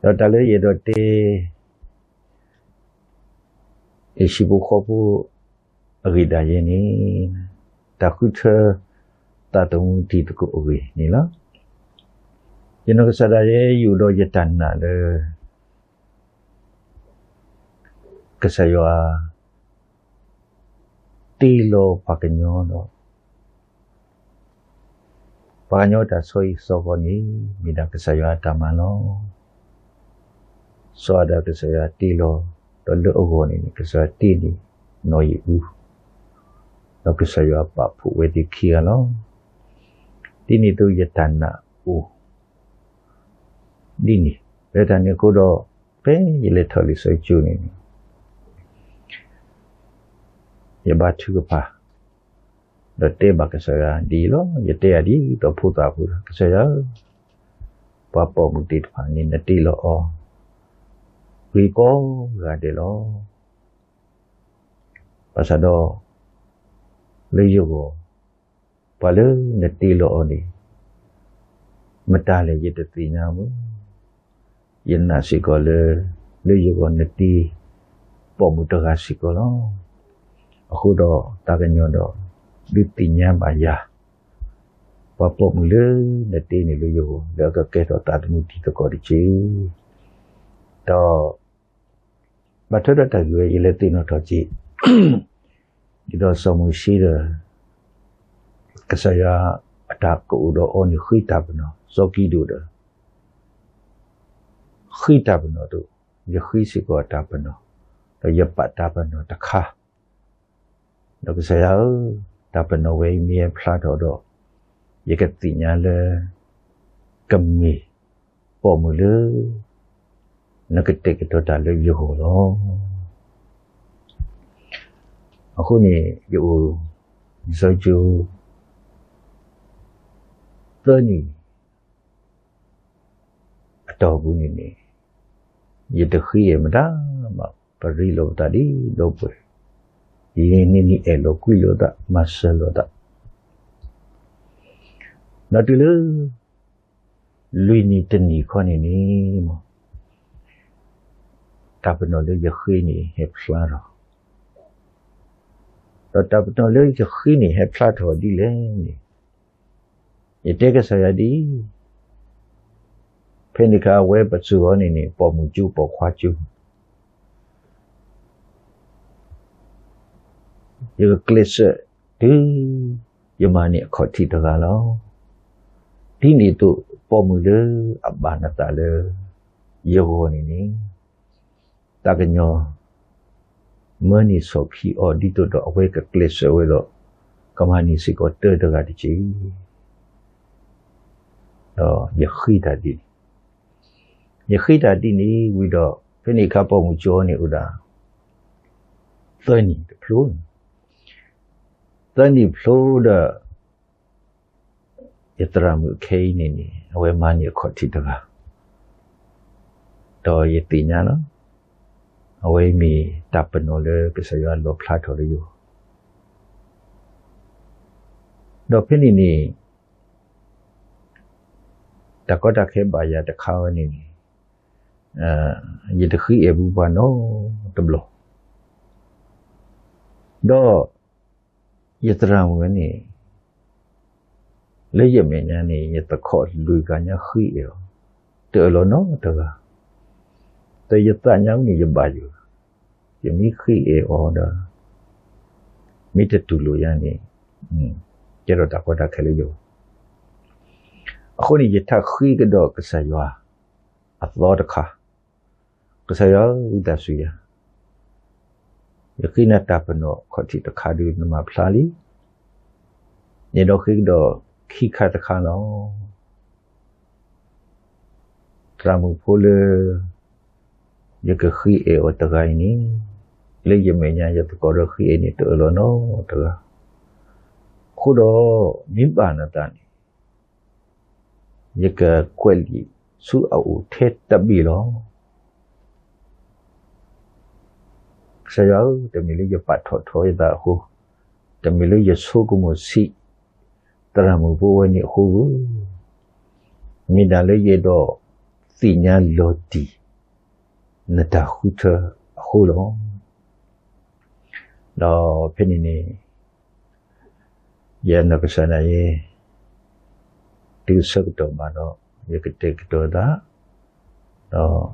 ဒီးတၢ်လၢယအဲၣ်ဒိးတဲ ယဟံၣ်ဖိဃီဖိအဂ့ၢ်ဒၣ်ယဲန့ၣ်, တၢ်ဃုထၢသးသမူတံၤသကိးအဂ့ၢ်န့ၣ်လီၤ. ယနီၢ်ကစၢ်ဒၣ်ယဲ ယအိၣ်ဒီးယတၢ်နာ်လၢ ကစၢ်ယွၤ တ့လီၤပှၤကညီဒီး ပှၤကညီတၢ်ဆီဟံၣ်ဆီဃီန့ၣ် မ့ၢ်ဒၣ်ကစၢ်ယွၤအတၢ်မၤလီၤ. စီၤအၤဒၣ်ကစၢ်ယွၤတ့လီၤ, ဒီးလၢအဂီၢ်န့ၣ်န့ၣ် ကစၢ်ယွၤတ့န့ၢ်နီၢ်အံၤအူ, ဒီးကစၢ်ယွၤပာ်ဖှိၣ်ဝဲသ့ၣ်ခံဂၤလီၤ. ဒ်န့ၣ်အသိးယတၢ်နာ်အိၣ် ဒ်န့ၣ်, လၢတၢ်န့ၣ်အဃိဒီး ဖဲယလဲၤထီၣ်လံာ်စီဆှံကၠိန့ၣ်န့ၣ် ယဘါထုကဖၣ် ဒီးတဲဘၣ်ကစၢ်ယွၤဒ်အံၤလီၤ. ယတဲယၤဒ်သိးဖိသၣ်ဖိလီၤ, ကစၢ်ယွၤဧၢ, ပှၤပိာ်မုၣ်သ့ၣ်တဖၣ်န့ၣ် နတ့လီၤအီၤ ဂ့ၤကိးဂၤဒဲးလီၤ. ဘၣ်ဆၣ်ဒီး လၢယဂီၢ် ပှၤလၢနတ့လီၤအီၤန့ၣ် မတၤလဲၣ်ယတသ့ၣ်ညါမုၢ်, ယနာ်စ့ၢ်ကီးလၢ လၢယဂီၢ်နတ့ ပိာ်မုၣ်တဂၤစ့ၢ်ကီးလီၤ. အဃိဒီးသးကညီၤဒီး ဒုးသ့ၣ်ညါဘၣ်ယၤ ပှၤပိာ်မုၣ်လၢနတ့န့ၣ်လၢယဂီၢ် လၢအကကဲထီၣ်သးသမူတံၤသကိးတက့ၢ်. ဒီး ဘၣ်ထွဲဒီးတၢ်ဂ့ၢ်ဝဲ ယလဲၤသ့ၣ်နီၣ်ထီၣ်က့ၤ ဒ်သိးစီၤမိၤၡ့ဒီး ကစၢ်ယွၤအတၢ်ကအိၣ်ဒီးအီၤန့ၣ် ဃ့တၢ်ပနီၣ်, စီၤကံးဒဧိၣ်ဒီး ဃ့တၢ်ပနီၣ်ဒီး ယဃ့စ့ၢ်ကီးအတၢ်ပနီၣ်, ဒီးယပာ်တၢ်ပနီၣ်တခါ ဒီးကစၢ်ယွၤဧၢ, တၢ်ပနီၣ်ဝဲအံၤမ့ၢ်ဟဲဖျါထီၣ်ဒီး ယကသ့ၣ်ညါလၢ ကမ့ၢ်ပိာ်မုၣ်လၢ နကတဲာ်ကတီၤတၢ်လၢယဂီၢ်လီၤ. အဃိန့ၣ် ယအိၣ် လံာ်စီဆှံကၠိ သၢနံၣ် အတီၢ်ပူၤန့ၣ်န့ၣ် ယတဃ့အဲၣ်မတၤမး, ပရ့လိာ်ပသးဒ်ဒီပုၢ်ဝဲၢ်, ယန့ၢ်န့ၢ်အဲၣ်လိာ်ကွံလိာ်သး မၤစၢၤလိာ်သး, ဒီးတုၤလၢ လွံၢ်နံၣ်တနံၣ်ခီန့ၣ်န့ၣ် တၢ်ပနီၣ်လၢယဃ့န့ၣ်ဟဲဖျါထီၣ်, ဒီးတၢ်ပနီၣ်လၢယဃ့န့ၣ်ဟဲဖျါထီၣ်ဒ်လဲၣ်န့ၣ် ယတဲကစၢ်ယွၤဒ်အံၤ, ဖဲန့ၣ်အခါအဝဲပစိၤအီၤန့ၣ်န့ၣ် ပိာ်မုၣ်ကၠိပိာ်ခွါကၠိ ယကကျဲးစၢးတုၤ ယမၤန့ၢ်အခီၣ်ထံးတဂၤလီၤ. ဒ်န့ၣ်အသိး ပိာ်မုၣ်လၢအဘၣ်နသးလၢ ယဂီၢ်န့ၣ်န့ၣ် သးကညီၤ မၢန့ၢ်ဆီၣ်ဖံးအီၤ ဒ်သိးဒီးအဝဲကကျဲးစၢးဝဲဒီး ကမၤန့ၢ်စ့ၢ်ကီးတၢတဂၤတက့ၢ်. ဒီးယဃ့တၢ်ဒ်န့ၣ်, ယဃ့တၢ်ဒ်န့ၣ်ဝံၤဒီး ဖဲန့ၣ်အခါပိာ်မုၣ်ကၠိန့ၣ်အိၣ်ဒၣ် သၢနံၣ်တဖျိ, သၢနံၣ်ဖျိဒီး ယသရၣ်မုၣ်အခဲအံၤန့ၣ်န့ၣ် အဝဲမၤန့ၢ်အခီၣ်ထံးတဂၤ, ဒီးယသ့ၣ်ညါလီၤ. အဝဲမ့ၢ်တၢ်ပနီၣ်လၢကစၢ်ယွၤလီၣ်ဖျါထီၣ်လၢယဂီၢ်, ဒီးဖဲန့ၣ်န့ၣ် တၢ်ကီတၢ်ခဲဘၣ်ယၤတခါဝဲန့ၣ်န့ၣ် ယတဃ့အဲၣ်ဘူးပှၤနီတဘျီ, ဒီးယသရၣ်မုၣ်ဝဲန့ၣ် လၢယမဲာ်ညါန့ၣ် ယသခီၣ်လွံၢ်ဂၤညါဃ့အဲၣ်အီၤ, တအၢၣ်လီၤနီတဂၤ, ဒီးယသးညါဝဲန့ၣ်ယဘၣ်ယိၣ်, ယမ့ၢ်ဃ့အဲၣ်အီၤဒီး မ့ၢ်တတူၢ်လိာ်ယၤန့ၣ် ကဲထီၣ်တၢ်ကီတၢ်ခဲလၢယဂီၢ်, အဃိန့ၣ် ယထးဃ့ကဒီးကစၢ်ယွၤအသီတခါ, ကစၢ်ယွၤဧၢ ဝံသးစူၤယၤ, ယဃ့နၤတၢ်ပနီၣ်ခီၣ်ထံးတခါဒီးနမၤဖျါလံ, ယအဲၣ်ဒိးဃ့ကဒီးခံခါတခါလီၤ. သရၣ်မုၣ်ဖိလၢ ယကဃ့အဲၣ်အီၤတဂၤအံၤန့ၣ် လၢယမဲာ်ညါယသကိးဒီးဃ့အဲၣ်န့ၣ် တအၢၣ်လီၤနီတဂၤ, အဃိဒီး မ့ၢ်ဘၣ်နသးန့ၣ် ယကကွဲးလံာ်ဆူအအိၣ်ထဲတဘ့ၣ်လီၤ. ကစၢ်ယွၤဧၢ, တမ့ၢ်လၢယပာ်ထီၣ်ထီယသးအဃိ, တမ့ၢ်လၢယဆိကမိၣ်ဆံး သရၣ်မုၣ်ဖိဝဲန့ၣ်အဃိဧိၤ, မ့ၢ်ဒၣ်လၢယအဲၣ်ဒိးသ့ နကသ့ၣ်ညါလီၤတံၢ် နတၢ်ဃုထၢအဃိလီၤ. ဒီးဖဲန့ၣ်န့ၣ် ယနီၢ်ကစၢ်ဒၣ်ယဲ တုၤဆၢကတီၢ်ဘၣ်ဒီး ယကတဲာ်ကတီၤသး ဒီး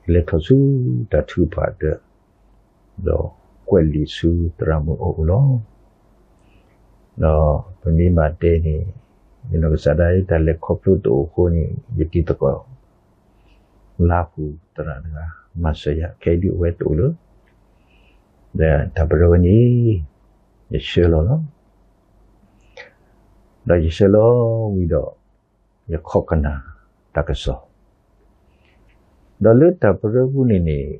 ယလဲၤထီၣ်ဆူတၢ်ထုကဖၣ်အတၢၢ် ဒီးကွဲးလံာ်ဆူသရၣ်မုၣ်အအိၣ်လီၤ. ဒီးပမ့ၢ်ဘၣ်တဲန့ၣ် ယနီၢ်ကစၢ်ဒၣ်ယဲ တၢ်လဲၤခီဖျိတအိၣ်အဃိန့ၣ် ယတံၤသကိး လါပူၤသရၣ်တဂၤ မၤစၢၤယၤ ခဲအံၤဒ်အဝဲတအိၣ်လၢ ဒီးတၢ်ပရၢဝဲန့ၣ် ယဆှၢလီၤလီၤ. ဒီးယဆှၢလီၤဝံၤဒီး ယခိးကနၣ်တၢ်ကစီၣ်, ဒီးလၢတၢ်ပရၢပူၤန့ၣ်န့ၣ်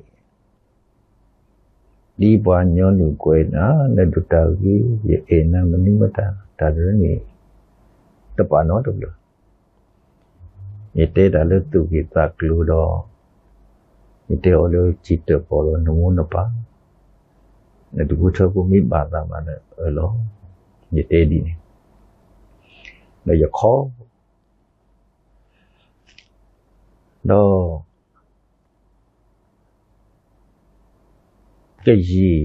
ဒ်ပှၤကညီနုာ်ကွဲးနၤ နဒိၣ်တၢ်ဂ့ၤ ယအဲၣ်နၤမနုၤမတၤ တၢ်တရၢန့ၣ် တပာ်နီတဘျီ ယတဲတၢ်လၢသူၣ်ဂ့ၢ်သးကျိၤဒီး ယတဲအီၤလၢစံးတၢ်ပီၢ်ဒီးနမိၢ်နပၢ်, နတံၤဖိထၢဖိမ့ၢ်ဘၣ်သးဘၣ်ဒီးအၢၣ်လီၤ, ယတဲဒ်န့ၣ်, ဒီးယခိး ဒီး ကယံာ်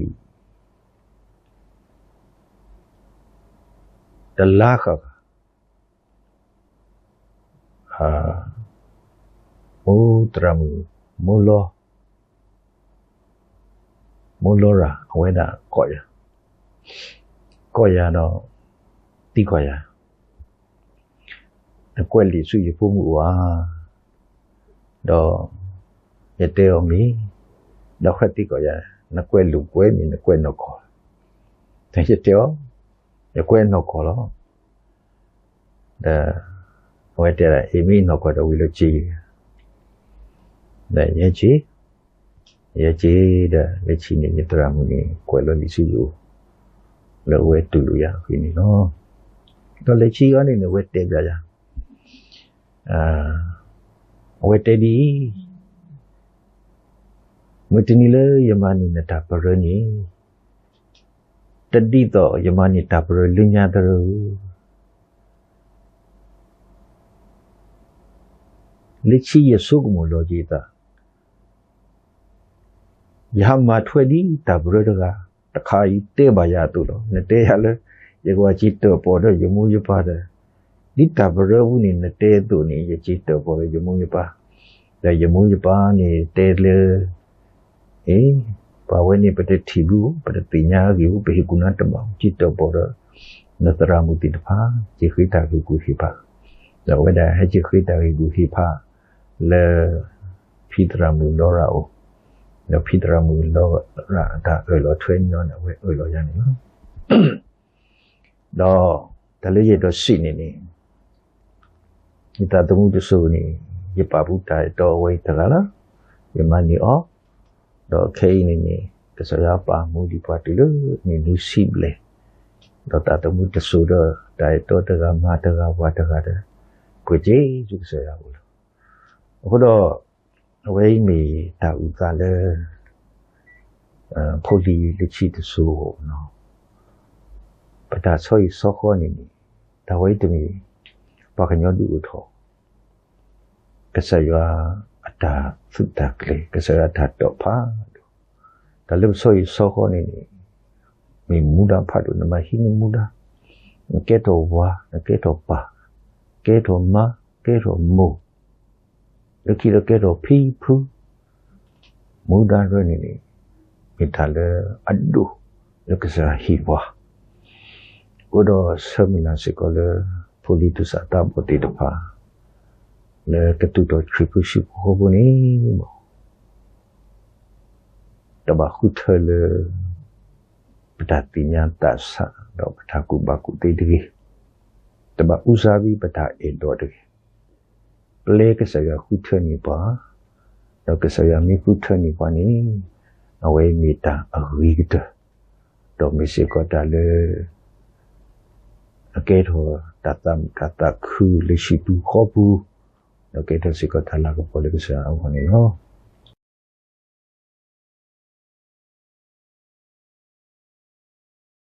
တလါဃၣ်ဃၣ် မိၢ်သရၣ်မုၣ် မိၢ်လီၤ မိၢ်လီၤရၤ အဝဲဒၣ်ကိးယၤ, ကိးယၤဒီး သံကွၢ်ယၤ နကွဲးလံာ်ဆူယဖိမုၣ်အိၣ်ဧါ, ဒီး ယတဲအီၤမ့ၢ်, ဒီးဃဲသံကွၢ်ယၤ နကွဲးလိာ်ကွဲမ့ၢ် နကွဲးနီၢ်ကီၢ်, ဒီးယတဲအီၤ ယကွဲးနီၢ်ကီၢ်လီၤ. ဒီး အဝဲတဲဒၣ် အ့ၣ် မ့ၢ်နီၢ်ကီၢ်ဒီးဝံၤလၢက့ၤ, ဒီးယဲက့ၤ, ယဲက့ၤဒီး လၢခံန့ၣ် ယသရၣ်မုၣ်န့ၣ် ကွဲးလီၤလံာ်ဆူယအိၣ် လၢအဝဲတူၢ်လိာ်ယၤအဂ့ၢ်န့ၣ်လီၤ. ဒီးလၢခံအံၤန့ၣ်န့ၣ် အဝဲတဲဘၣ်ယၤ, အဝဲတဲဒ်အံၤ, မုၢ်တနံၤလၢယမၤန့ၢ်နတၢ်ပရၢန့ၣ် တဒ်သိးယမၤန့ၢ်တၢ်ပရၢလၢညါတရၢဧၢ, လၢခံယဆိကမိၣ်လီၤက့ၤသး ယဟးမၤထွဲဒ်တၢ်ပရၢတဂၤ, တခါအံၤတဲဘၣ်ယၤအသိးလီၤ. နတဲယၤလၢ ယကဘၣ်စံးတၢ်ပီၢ်ဒီးယမိၢ်ယပၢ်ဒီး, ဒ်တၢ်ပရၢပူၤန့ၣ် နတဲအသိးန့ၣ် ယစံးတၢ်ပီၢ်ဒီးယမိၢ်ယပၢ်, ဒီးယမိၢ်ယပၢ်န့ၣ်တဲလၢ အ့ၣ်, ပှၤဝဲန့ၣ် ပတထံၣ်ဘၣ်, ပတသ့ၣ်ညါအဂ့ၢ်, ပဟ့ၣ်ကူၣ်နၢ်တဘၣ်, စံးတၢ်ပီၢ်ဒီး နသရၣ်မုၣ်သ့ၣ်တဖၣ် စံးဃ့တၢ်ဂ့ၢ်ကူၣ်ဟ့ၣ်ဖး, ဒီးအဝဲဒၣ်ဟဲစံးဃ့တၢ်ဂ့ၢ်ကူၣ်ဟ့ၣ်ဖး လၢ ဖံသရၣ်မုၣ်လီၤရၤအိၣ်, ဒီးဖံသရၣ်မုၣ်လီၤရၤအတၢ်အၢၣ်လီၤထွဲညီန့ၣ် အဝဲအၢၣ်လီၤယၤန့ၣ်လီၤ. ဒီးတၢ်လၢယအဲၣ်ဒိးစံးန့ၣ်န့ၣ် ယသးသမူတစိၤန့ၣ် ယပာ်ဖှိၣ်တၢ်အဲၣ်တီအဝဲအံၤတဂၤလီၤ. ယမၤန့ၢ်အီၤ, ဒီးခဲအံၤန့ၣ်န့ၣ် ကစၢ်ယွၤပာ်မူဒံးပှၤတုၤလၢနံၣ်နွံဆံဘျဲၣ်, ဒီးသးသမူတစိၤဒီး တၢ်အဲၣ်တီတဂၤ မၤတဂၤ ပှၤတဂၤဒီး ပှဲၤစ့ၢ်ကီးကစၢ်ယွၤအအိၣ်လီၤ. အဃိဒီး အဝဲအံၤမ့ၢ်တၢ်အုၣ်သးလၢ ဖိလံၤလၢခံတစိၤ ပတၢ်ဆီဟံၣ်ဆီဃီန့ၣ်န့ၣ် တၢ်ဝဲအံၤတမ့ၢ် ပှၤကညီဒုးအိၣ်ထီၣ် ကစၢ်ယွၤအတၢ်သုးတၢ်ကျဲၤ ကစၢ်ယွၤအတၢ်တိာ်ဖးဒိၣ်, တၢ်လၢပဆီဟံၣ်ဆီဃီန့ၣ်န့ၣ် မ့ၢ်မူဒါဖးဒိၣ် နမၤဟံးန့ၢ်မူဒါ, နကဲထီၣ်ဝၤ နကဲထီၣ်ပၢ်, ကဲထီၣ်မါ ကဲထီၣ်မိၢ် လၢခံဒီးကဲထီၣ်ဖံဖု မူဒါတဖၣ်န့ၣ်န့ၣ် မ့ၢ်တၢ်လၢအဒိၣ်လၢကစၢ်ယွၤဟ့ၣ်ပှၤ, အဃိဒီးဆၢမုၢ်လၢ်စ့ၢ်ကီးလၢ ဖိလံၤသူၣ်စၢ်သးဘီၣ်သ့ၣ်တဖၣ် လၢကသူၣ်ထီၣ်ခရံာ်ဖိဆံးဖိဃီဖိန့ၣ် တဘၣ်ဃုထၢလၢ ပတၢ်သ့ၣ်ညါသးစၢ် ဒီးပတၢ်ကူၣ်ဘၣ်ကူၣ်သ့တဂ့ၤ, တဘၣ်အူစါဘံပတၢ်အဲၣ်ဒိးတဂ့ၤ, ပျဲကစၢ်ယွၤဃုထၢန့ၢ်ပှၤ, ဒီးကစၢ်ယွၤမ့ၢ်ဃုထၢန့ၢ်ပှၤန့ၣ် အဝဲမ့ၢ်တၢ်အဂ့ၤကတၢၢ်, ဒီးမ့ၢ်စ့ၢ်ကီးတၢ်လၢ အကဲထီၣ်တၢ်သးမုာ်တၢ်သးခုလၢဟံၣ်ပူၤဃီပူၤ, ဒီးကဲထီၣ်စ့ၢ်ကီးတၢ်လၤကပီၤလၢကစၢ်ယွၤအဂီၢ်န့ၣ်လီၤ.